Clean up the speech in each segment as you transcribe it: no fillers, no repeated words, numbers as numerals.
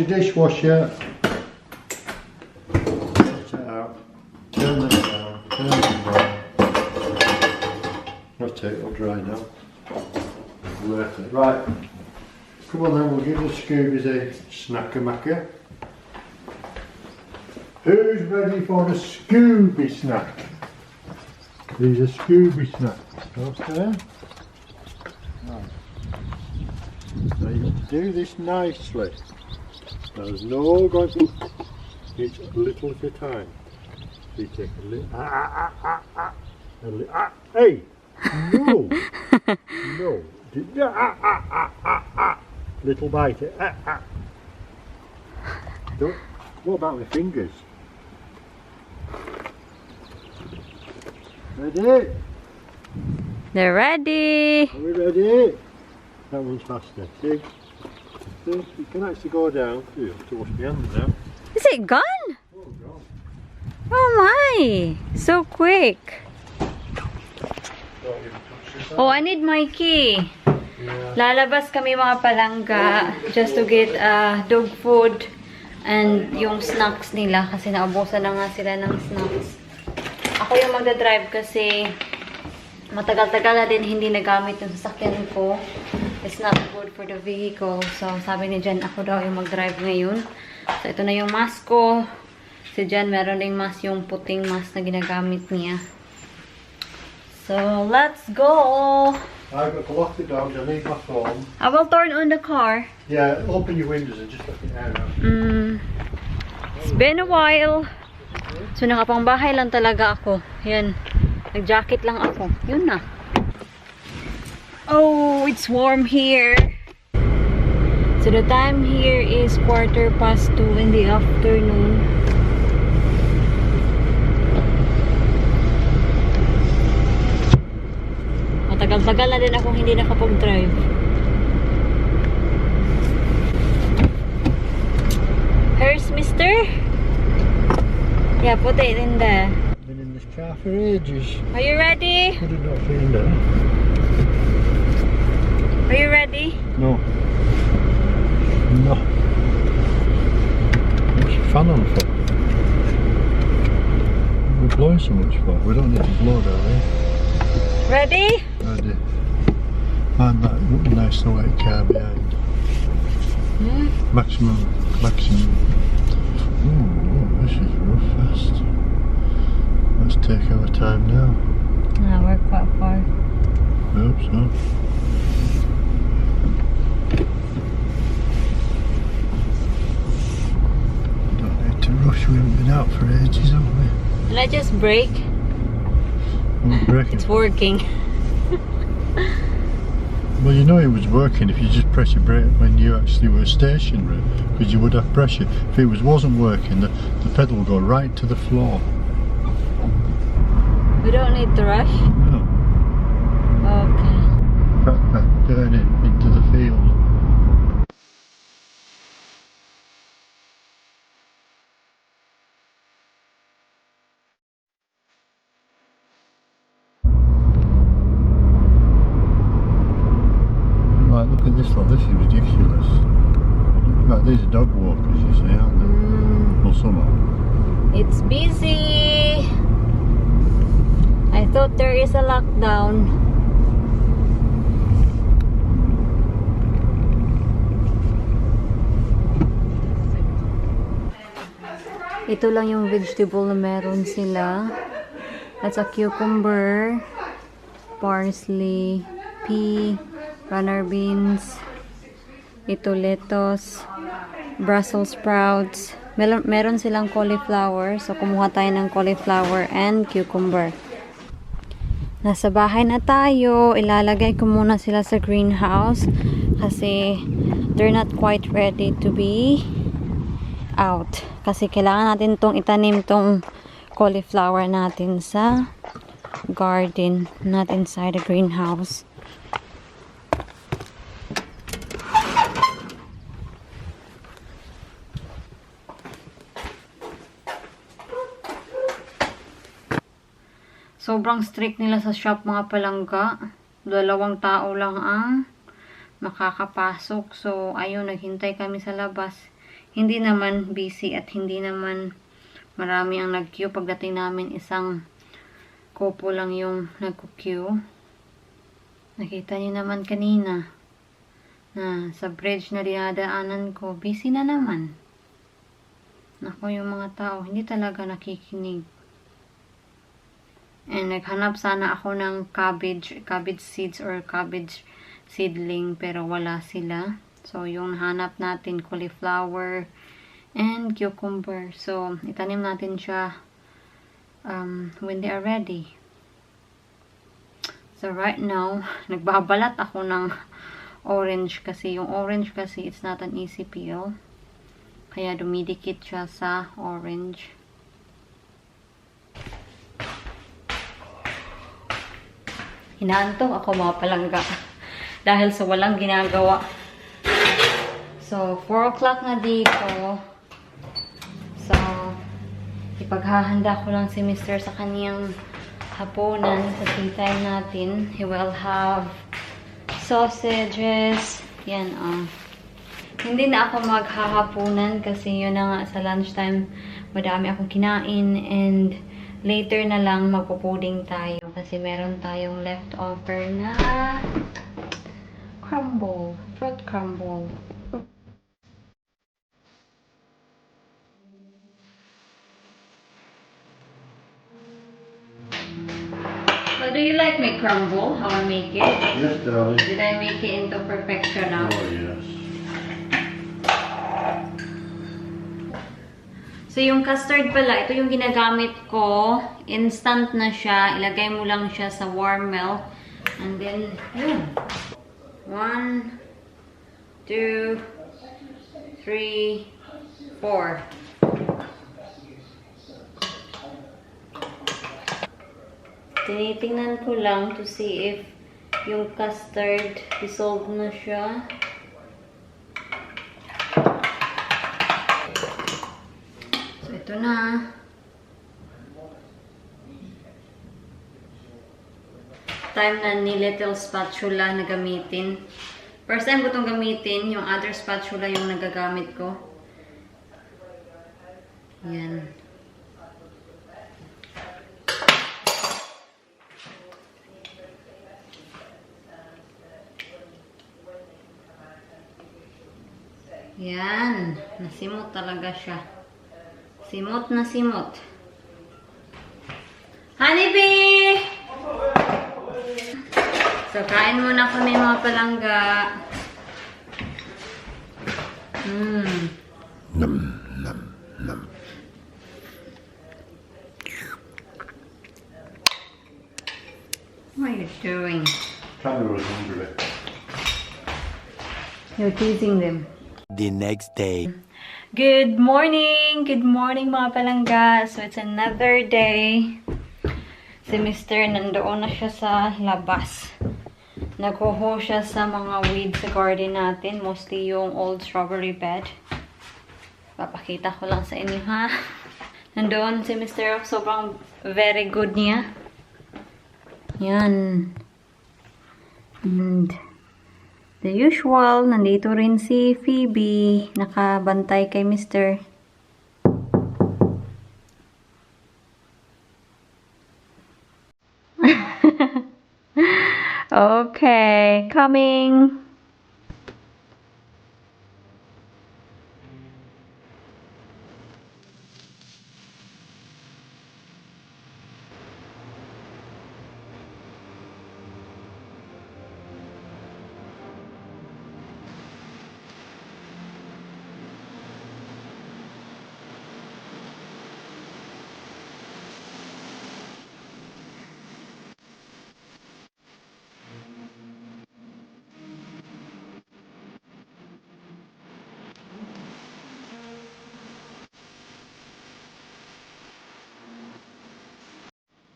your dishwasher. Get it out. Turn that down. Turn it down. That's it, it'll dry now. Worth it. Right. Come on then, we'll give the Scoobies a snacker-macker. Who's ready for a Scooby snack? These are Scooby snacks. Okay. Right. Now you have to do this nicely. There's no going to. It's a little at a time. So you take a little. Hey! No! No! Little bite. Don't. What about my fingers? Ready? They're ready. Are we ready? That one's faster. See? See? You can actually go down. You have to wash my hands now. Is it gone? Oh, God. Oh my! So quick. Oh, I need my key. Yeah. Lalabas kami mga palangga just to get dog food and yung snacks nila kasi naubusan na nga sila ng snacks. Ako yung magdadrive kasi matagal-tagal na din hindi nagamit yung sasakyan ko. It's not good for the vehicle. So, sabi ni Jan, ako daw yung mag-drive ngayon. So, ito na yung mask ko. Si Jan, meron ding mask, yung puting mask na ginagamit niya. So, let's go! I've got to lock the dogs. I need my phone. I will turn on the car. Yeah, open your windows and just let it out. It's been a while. So, nakapang bahay lang talaga ako. Yan. Nag-jacket lang ako. Yun na. Oh, it's warm here. So, the time here is 2:15 in the afternoon. Matagal-tagal na din akong hindi nakapag-drive. Here's mister? Yeah, put it in there. Been in this car for ages. Are you ready? Put it not in there. Are you ready? No. No. What's the fan on for? We're blowing so much for. We don't need to blow down here. Ready? Ready. Find that nice and white car behind. Maximum. Ooh, this is rough fast. Let's take our time now. Ah, we're quite far. I hope so. Don't need to rush, we haven't been out for ages, have we? Can I just brake? We're braking. It's working. Well, you know it was working if you just press your brake when you actually were stationary, because you would have pressure. If it wasn't working, the pedal will go right to the floor. We don't need to rush. No. Okay. Turn it into the field. Right, look at this one. This is ridiculous. Right, these are dog walkers, you see, aren't they? Well, some are. It's busy. I thought there is a lockdown. Ito lang yung vegetable na meron sila. That's a cucumber, parsley, pea, runner beans, ito lettuce, Brussels sprouts. Meron silang cauliflower. So, kumuha tayo ng cauliflower and cucumber. Nasa bahay na tayo. Ilalagay ko muna sila sa greenhouse kasi they're not quite ready to be out. Kasi kailangan natin tong itanim tong cauliflower natin sa garden, not inside the greenhouse. Sobrang strict nila sa shop, mga palangga. 2 tao lang ang makakapasok. So, ayun, naghintay kami sa labas. hindi naman busy at hindi naman marami ang nag-queue. Pagdating namin, isang couple lang yung nag-queue. Nakita niyo naman kanina na sa bridge na dinadaanan ko, busy na naman. Naku, yung mga tao, hindi talaga nakikinig. And naghanap sana ako ng cabbage seeds or cabbage seedling, pero wala sila. So, yung hanap natin, cauliflower and cucumber. So, itanim natin siya when they are ready. So, right now, nagbabalat ako ng orange kasi yung orange kasi it's not an easy peel. Kaya dumidikit siya sa orange. Hinaantok ako mga palangga dahil sa walang ginagawa. So, 4 o'clock na dito. So, ipaghahanda ko lang si Mr. sa kaniyang hapunan sa tea time natin. He will have sausages. Yan, Hindi na ako maghahapunan kasi yun na nga sa lunchtime madami akong kinain and later na lang magpo-pudding tayo kasi meron tayong leftover na crumble, fruit crumble. Well, do you like my crumble? How I make it? Yes, darling. Did I make it into perfection now? Oh, yes. So, yung custard pala, ito yung ginagamit ko. Instant na siya. Ilagay mo lang siya sa warm milk. And then, yun. 1, 2, 3, 4. Tinitingnan ko lang to see if yung custard dissolved na siya. Ito na. Time na ni little spatula na gamitin. First time ko itong gamitin. Yung other spatula yung nagagamit ko. Yan. Yan. Nasimot talaga siya. Simot na simot. Honeybee! So, kain muna kami mga palangga. Num, num, num. What are you doing? Camera was hungry. You're teasing them. The next day. Good morning! Good morning mga palangga. So, it's another day. Si Mr. nandoon na siya sa labas. Naghuho siya sa mga weeds sa garden natin. Mostly yung old strawberry bed. Papakita ko lang sa inyo ha. Nandoon si Mr. Sobrang very good niya. Yan. And the usual, nandito rin si Phoebe, nakabantay kay Mr. Okay, coming.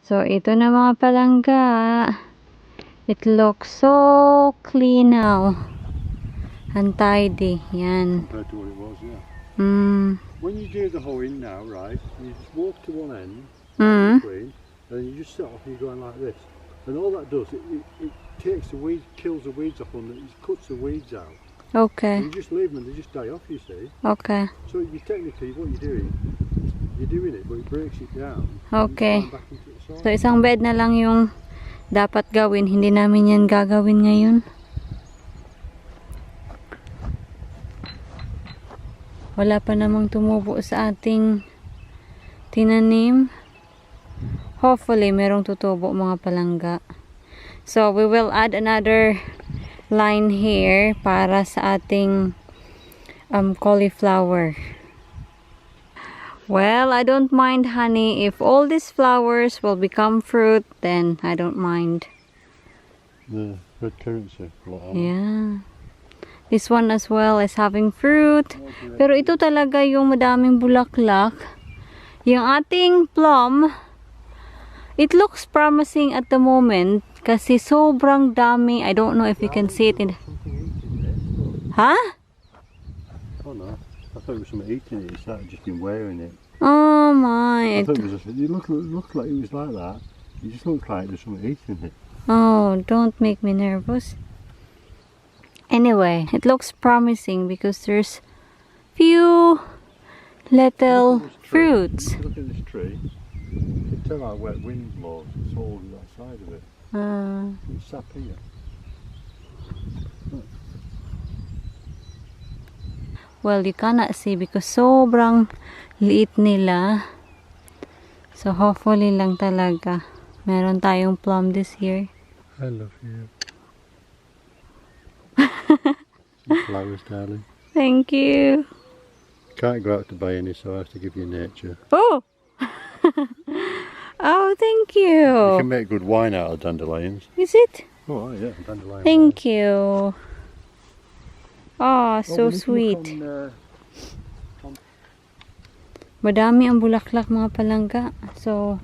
So, ito na mga palangga. It looks so clean now. And tidy. Yan. Compared to what it was, yeah. When you do the hoeing now, right, you just walk to one end, between, and then you just set off and you're going like this. And all that does, it takes the weeds, kills the weeds off on it, it cuts the weeds out. Okay. You just leave them and they just die off, you see. Okay. So you technically, what you're doing it, but it breaks it down. Okay. And back into the soil. So, isang bed na lang yung dapat gawin. Hindi namin yan gagawin ngayon. Wala pa namang tumubo sa ating tinanim. Hopefully, merong tutubo mga palangga. So, we will add another line here para sa ating cauliflower. Well, I don't mind, honey. If all these flowers will become fruit, then I don't mind. The red currency. Yeah. This one as well is having fruit. Pero ito talaga yung madaming bulaklak. Yung ating plum, it looks promising at the moment kasi sobrang dami. I don't know if you can see it in... Huh? Oh no, I thought it was something eating it. It's not just been wearing it. Oh my. I thought it was just, it looked like it was like that. It just looked like there's something eating it. Oh, don't make me nervous. Anyway, it looks promising because there's few little fruits. Look at this tree. You can tell how wet wind blows. It's all on that side of it. It's sap here. Well, you cannot see because sobrang liit nila. So, hopefully lang talaga. Meron tayong plum this year. I love you. Flowers, darling. Thank you. Can't go out to buy any, so I have to give you nature. Oh! Oh, thank You you. can make good wine out of dandelions. Is it? Oh, yeah, dandelion. Thank you. Oh, so we need to look sweet. on, Madami ang bulaklak mga palangga. So,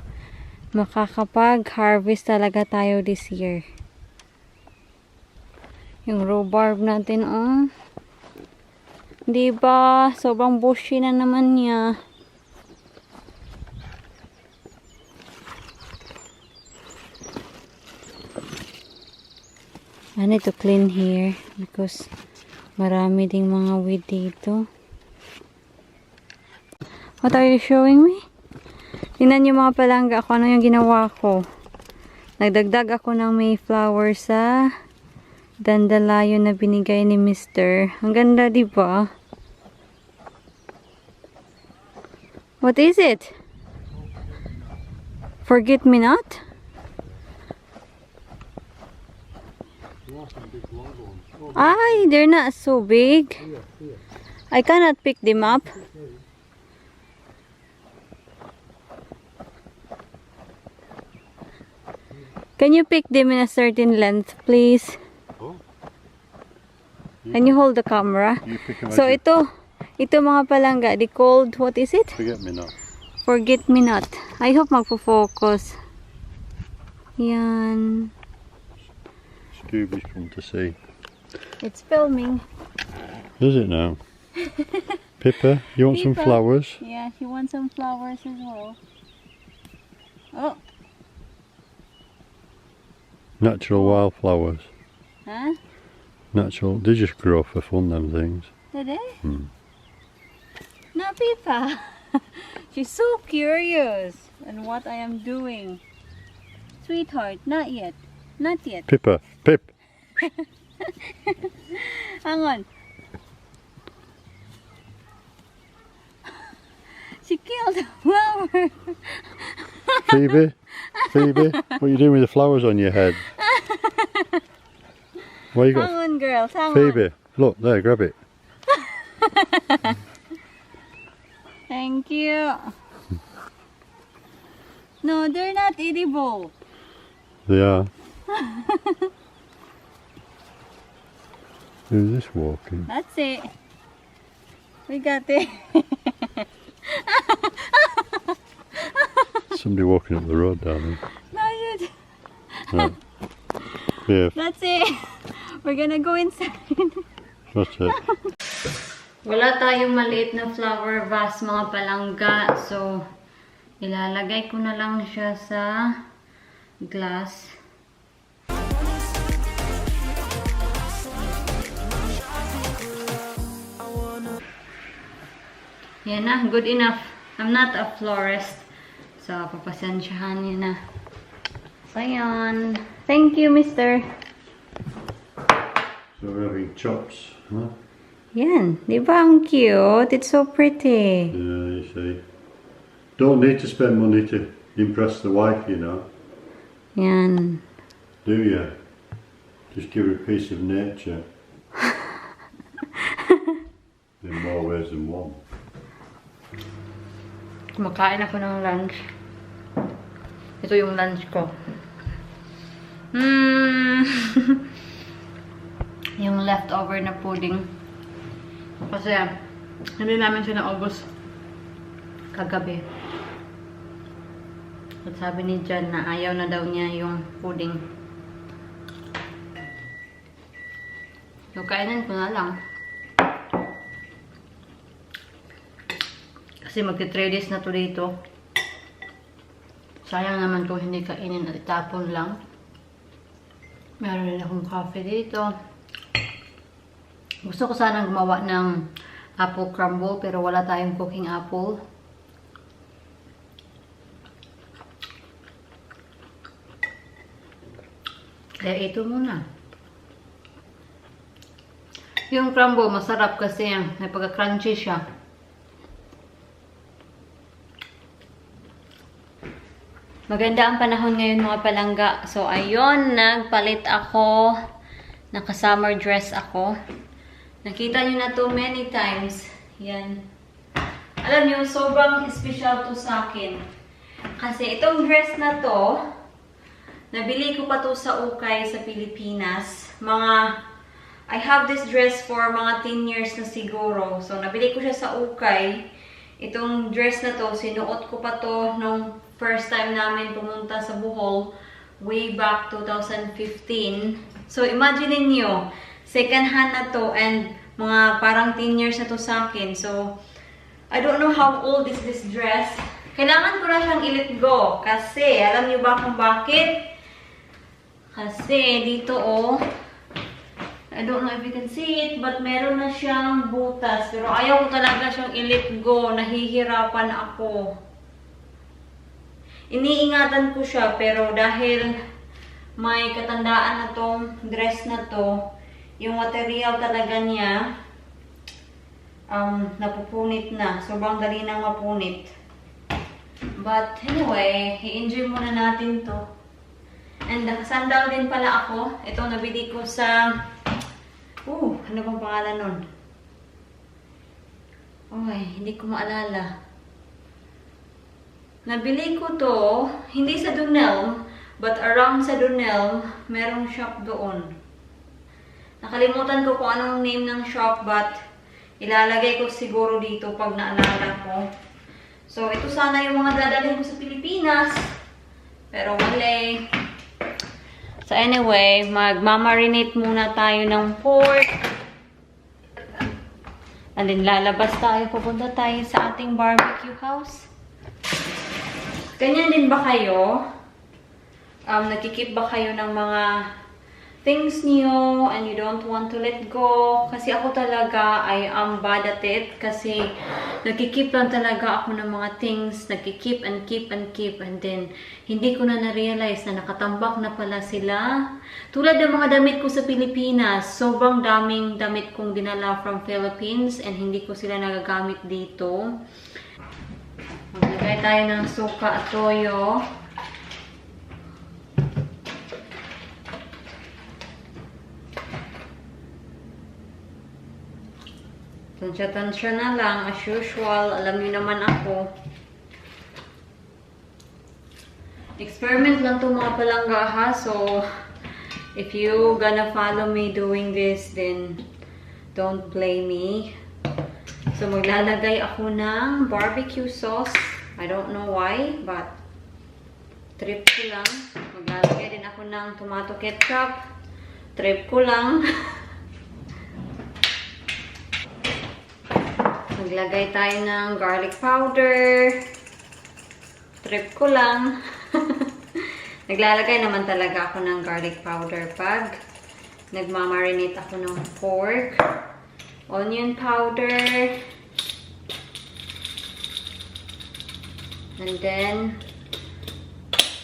makakapag-harvest talaga tayo this year. Yung rhubarb natin, oh. Diba? Sobrang bushy na naman niya. I need to clean here because marami ding mga weed dito. What are you showing me? Tingnan niyo mga palangga ako ano yung ginawa ko. Nagdagdag ako ng mayflower sa dandelion na binigay ni Mr. Ang ganda, di ba? What is it? Forget me not? Ay, they're not so big. I cannot pick them up. Can you pick them in a certain length, please? Can you hold the camera? So ito mga palangga, they called, what is it? Forget me not. Forget me not. I hope magpo-focus. Yan. Scooby's come to see. It's filming. Is it now? Pippa, you want some Pippa. flowers? Yeah, she wants some flowers as well. Oh. Natural wildflowers. Huh? Natural, they just grow for fun, them things. Did they? Hmm. No, Pippa. She's so curious on what I am doing. Sweetheart, not yet. Not yet. Pippa, Pip. Hang on. She killed the flower. Phoebe, Phoebe, what are you doing with the flowers on your head? Why you got Hang on, girls. Hang on. Phoebe? Look there, grab it. Thank you. No, they're not edible. They are. Who's this walking? That's it. We got it. Somebody walking up the road, darling. Not yet. Right. Yeah, That's it. We're gonna go inside. that's it. Wala tayong maliit na flower vase mga palangga. So, ilalagay ko na lang siya sa glass. Yan na, good enough. I'm not a florist. So, papasensyahan niya na. So, yun. Thank you, mister. So we're having chops, huh? Yan. Di ba ang cute? It's so pretty. Yeah, you see. Don't need to spend money to impress the wife, you know. Yan. Do you? Just give her a piece of nature. In more ways than one. Kumakain ako ng lunch. Ito yung lunch ko. Yung leftover na pudding. Kasi, hindi namin siya naubos kagabi. At sabi ni Jan na ayaw na daw niya yung pudding. So, kainin ko na lang. Kasi magti-3 days na to dito. Sayang naman kung hindi kainin at itapon lang. Meron rin akong coffee dito. Gusto ko sanang gumawa ng apple crumble pero wala tayong cooking apple. Kaya ito muna. Yung crumble masarap kasi may pagka-crunchy siya. Maganda ang panahon ngayon mga palangga. So, ayun, nagpalit ako. Naka-summer dress ako. Nakita nyo na to many times. Yan. Alam nyo, sobrang special to sa akin. Kasi itong dress na to, nabili ko pa to sa ukay sa Pilipinas. I have this dress for mga 10 years na siguro. So, nabili ko siya sa ukay. Itong dress na to, sinuot ko pa to nung first time namin pumunta sa Bohol way back 2015. So, imagine niyo, second hand na to and mga parang 10 years na to sa akin. So, I don't know how old is this dress. Kailangan ko na siyang i-let go. Kasi, alam niyo ba kung bakit? Kasi, dito I don't know if you can see it, but meron na siyang butas. Pero ayaw ko talaga siyang i-let go. Nahihirapan ako. Iniingatan ko siya, pero dahil may katandaan na tong dress na to, yung material talaga niya, napupunit na. Sobrang dali nang mapunit. But anyway, i-enjoy muna natin to. And nakasandal din pala ako. Ito nabili ko sa... ano bang pangalan nun? Hindi ko maalala. Nabili ko to, hindi sa Dunelm, but around sa Dunelm, merong shop doon. Nakalimutan ko kung anong name ng shop, but ilalagay ko siguro dito pag naalala ko. So, ito sana yung mga dadalhin ko sa Pilipinas. Pero mali. So, anyway, magmamarinate muna tayo ng pork. And then, lalabas tayo, pupunta tayo sa ating barbecue house. Ganyan din ba kayo? Nagkikip ba kayo ng mga things niyo and you don't want to let go? Kasi ako talaga, I am bad at it. Kasi nagkikip lang talaga ako ng mga things. Nagkikip and keep and keep. And then, hindi ko na na-realize na nakatambak na pala sila. Tulad ng mga damit ko sa Pilipinas, sobrang daming damit kong dinala from Philippines and hindi ko sila nagagamit dito. Maglagay tayo ng suka at toyo. Tansya-tansya na lang, as usual. Alam niyo naman ako. Experiment lang itong mga palangga ha. So, if you gonna follow me doing this, then don't blame me. So, maglalagay ako ng barbecue sauce. I don't know why, but trip ko lang. Maglalagay din ako ng tomato ketchup. Trip ko lang. Maglagay tayo ng garlic powder. Trip ko lang. Naglalagay naman talaga ako ng garlic powder pag nagmamarinate ako ng pork. Onion powder. And then,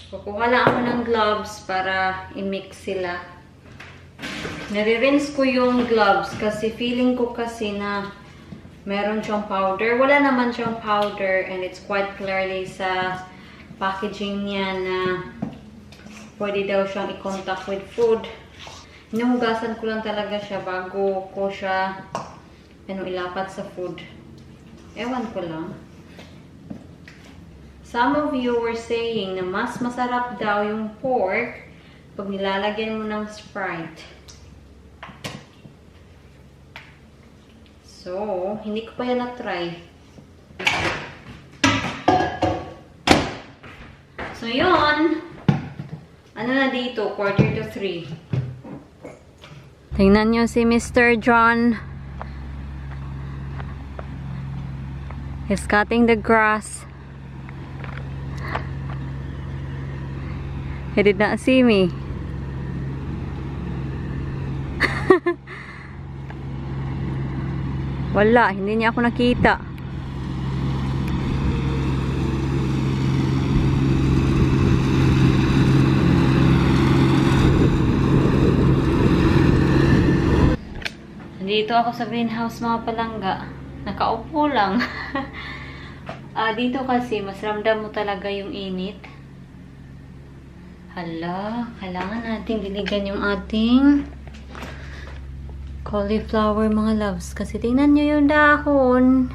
kukuha lang ako ng gloves para i-mix sila. Nare-rinse ko yung gloves kasi feeling ko kasi na meron siyang powder. Wala naman siyang powder and it's quite clearly sa packaging niya na pwede daw siyang i-contact with food. Hinuhugasan ko lang talaga siya bago ko siya ilapat sa food. Ewan ko lang. Some of you were saying na mas masarap daw yung pork pag nilalagyan mo ng Sprite. So, hindi ko pa yan na-try. So, yun. Ano na dito? 2:45. Tingnan nyo si Mr. John. He's cutting the grass. He did not see me. Wala, hindi niya ako nakita. Dito ako sa greenhouse mga palangga. Nakaupo lang. Dito kasi mas ramdam mo talaga yung init. Hala, kailangan natin diligan yung ating cauliflower mga loves. Kasi tingnan nyo yung dahon.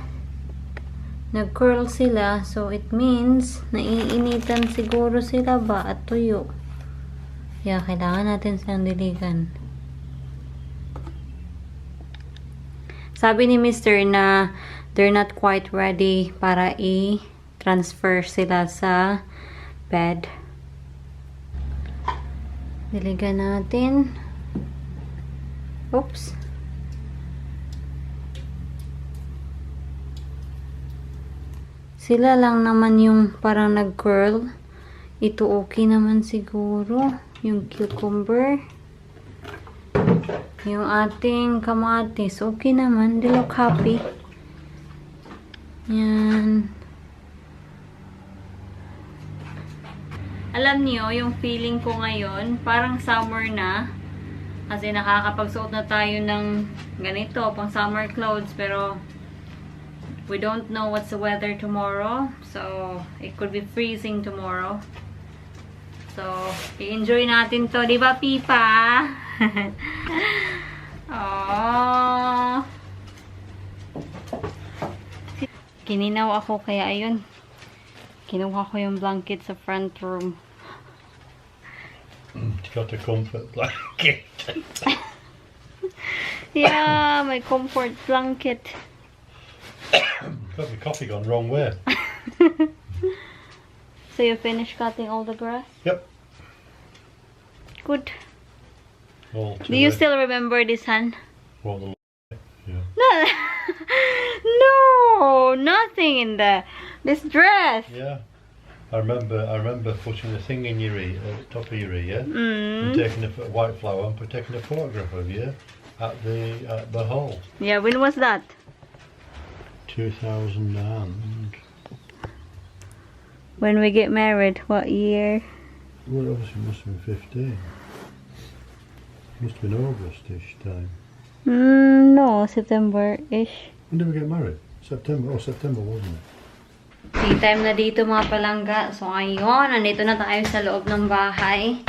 Nag-curl sila. So it means naiinitan siguro sila ba at tuyo. Yeah, kailangan natin silang diligan. Sabi ni Mr. na they're not quite ready para i-transfer sila sa bed. Diligan natin. Oops. Sila lang naman yung parang nag-curl. Ito okay naman siguro. Yung cucumber. Yung ating kamatis. Okay naman. They look happy. Yan. Alam niyo, yung feeling ko ngayon, parang summer na. Kasi nakakapagsuot na tayo ng ganito, pang summer clothes. Pero, we don't know what's the weather tomorrow. So, it could be freezing tomorrow. So, i-enjoy natin to. Di ba, Pipa? Oh. Kininaw ako, kaya ayun. Kinuha ko yung blanket sa front room. It's got a comfort blanket. Yeah, my comfort blanket. Got the coffee gone wrong way. So you finished cutting all the grass? Yep. Good. All Do you still remember this, Han? What the yeah. No, nothing in this dress. Yeah. I remember putting the thing in your ear, at the top of your ear, and taking a white flower and taking a photograph of you at the hall. Yeah, when was that? 2000 and... When we get married, what year? Well, obviously it must have been 15. Must have been August-ish time. No, September-ish. When did we get married? September. Oh, September, wasn't it? Tea time na dito mga palangga. So, ayun. Nandito na tayo sa loob ng bahay.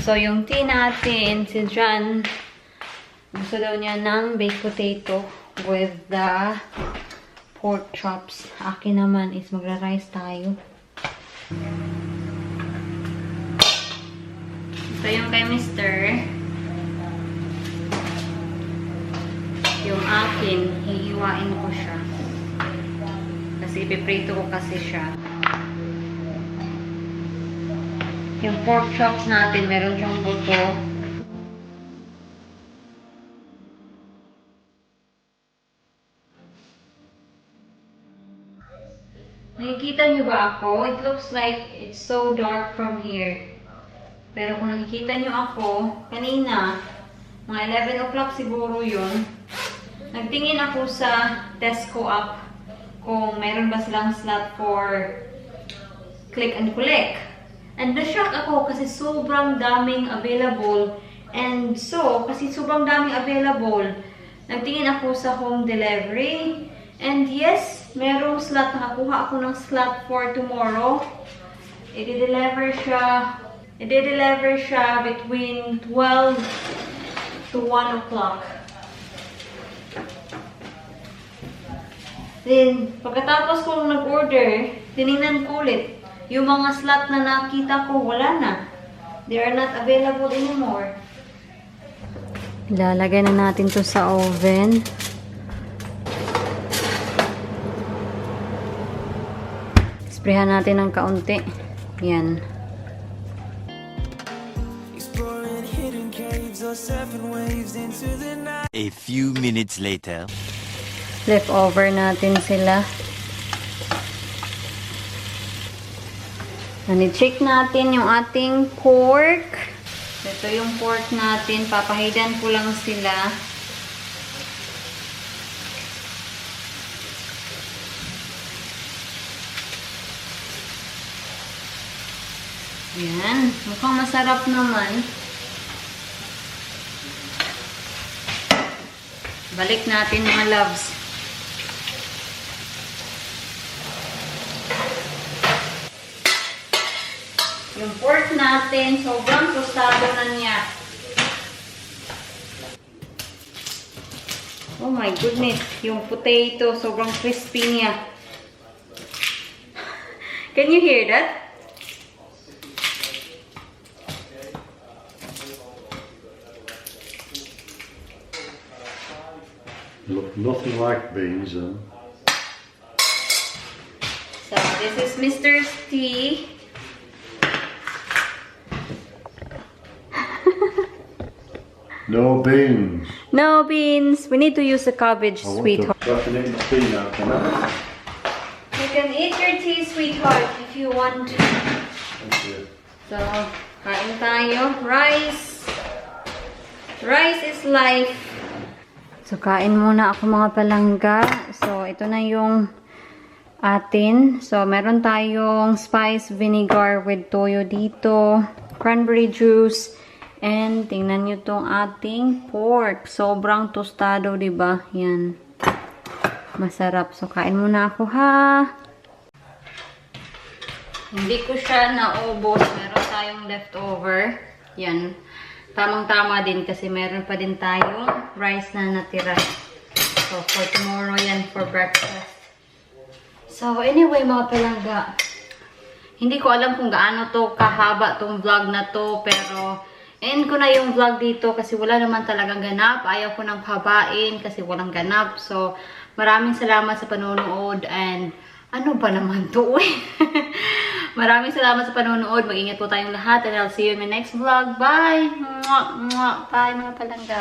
So, yung tea natin, si John, gusto daw niya ng baked potato with the pork chops. Akin naman is magra-rice tayo. So, yung kay Mr. Yung akin, hihiwain ko siya. Kasi ipiprito ko kasi siya. Yung pork chops natin, meron siyang buto. Nakikita niyo ba ako? It looks like it's so dark from here. Pero kung nakikita niyo ako, kanina, mga 11 o'clock siguro yun, nagtingin ako sa Tesco app kung meron ba silang slot for click and collect. And na-shock ako kasi sobrang daming available. And so, kasi sobrang daming available, nagtingin ako sa home delivery. And yes, merong slot. Nakakuha ako ng slot for tomorrow. I-deliver siya between 12 to 1 o'clock. Then, pagkatapos kong nag-order, tinignan ko ulit. Yung mga slot na nakita ko, wala na. They are not available anymore. Ilalagay na natin to sa oven. Sprayhan natin ng kaunti. Yan. A few minutes later. Leftover natin sila. I-check natin yung ating pork. Ito yung pork natin. Papahidan ko lang sila. Yan. Mukhang masarap naman. Balik natin mga loves. Yung pork natin, sobrang tostado na niya. Oh my goodness. Yung potato, sobrang crispy niya. Can you hear that? Look nothing like beans, huh? So, this is Mr. T. No beans. No beans. We need to use the cabbage, sweetheart. I can eat the peanut, can I? You can eat your tea, sweetheart, if you want. Thank you. So, kain tayo. Rice. Rice is life. So, kain muna ako mga palangga. So, ito na yung atin. So, meron tayong spice vinegar with toyo dito. Cranberry juice. And, tingnan nyo tong ating pork. Sobrang tostado, diba? Yan. Masarap. So, kain muna ako, ha? Hindi ko siya naubos. Meron tayong leftover. Yan. Tamang-tama din kasi meron pa din tayong rice na natira. So, for tomorrow yan for breakfast. So, anyway, mga palangga. Hindi ko alam kung gaano to kahaba tong vlog na to, pero end ko na yung vlog dito kasi wala naman talagang ganap. Ayaw ko nang pahabain kasi walang ganap. So, maraming salamat sa panonood and ano ba naman to eh? Maraming salamat sa panonood. Mag-ingat po tayong lahat and I'll see you in my next vlog. Bye! Mwah, mwah. Bye mga palangga.